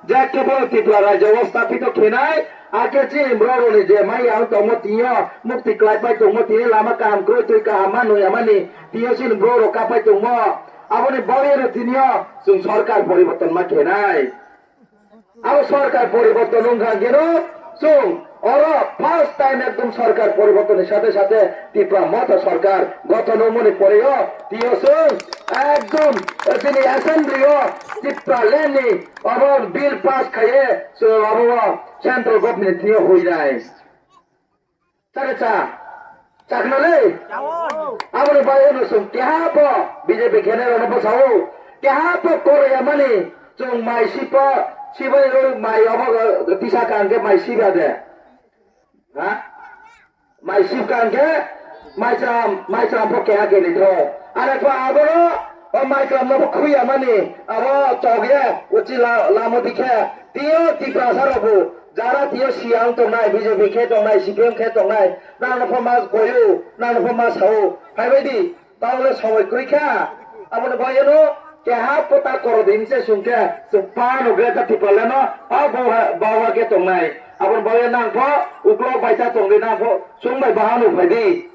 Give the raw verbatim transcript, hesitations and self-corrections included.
Je kebo Tripura rajyo o stapito khenai, ake chini borok rokni je maya wng tongmo tini o mukti klai pai tongmo tini lama kaham kwrwi twi kaham ma nung yamani tini o chini borok rok kapai tongmo. Aboni bagwi no tini o chwng sorkar poriborton ma khenai. Abo sorkar poriborton wngkha keno chwng oro first time ekdom sorkar poriborton ni sate sate Tipra Motha sorkar gothon wngmani pore o tini o chwng ekdom chini assembly o Tipra land ni abo bill pass khaiye chwng abo o central government ni tini o huinai. Chare cha. Chakna le. Aboni bagwi no chwng keha po B J P khenai rokno bwsao. Keha po koroya mani chwng mai sipa sibai rw mai obo tisa kang khe mai siba de. Ha? Mai sip kang khe mai chwram mai chwram po keha khe ni tho. Are po abono o mai chwram no bo khuya mani abo chok ye uchi la lamo dikhe. Tio Tiprasa rok bo jara tio siyang tongnai B J P khe tongnai C P M khe tongnai nang no pho ma koyo nang no pho ma sao phai bai di tao le somoi kwrwi kha aboni bagwi no keha pota koro din se sung khe chwng pa no Greater Tipraland no pa bawa khe tongnai aboni bagwi nang pho uklok bai ta tong di nang pho chwng bai bahan no phai di.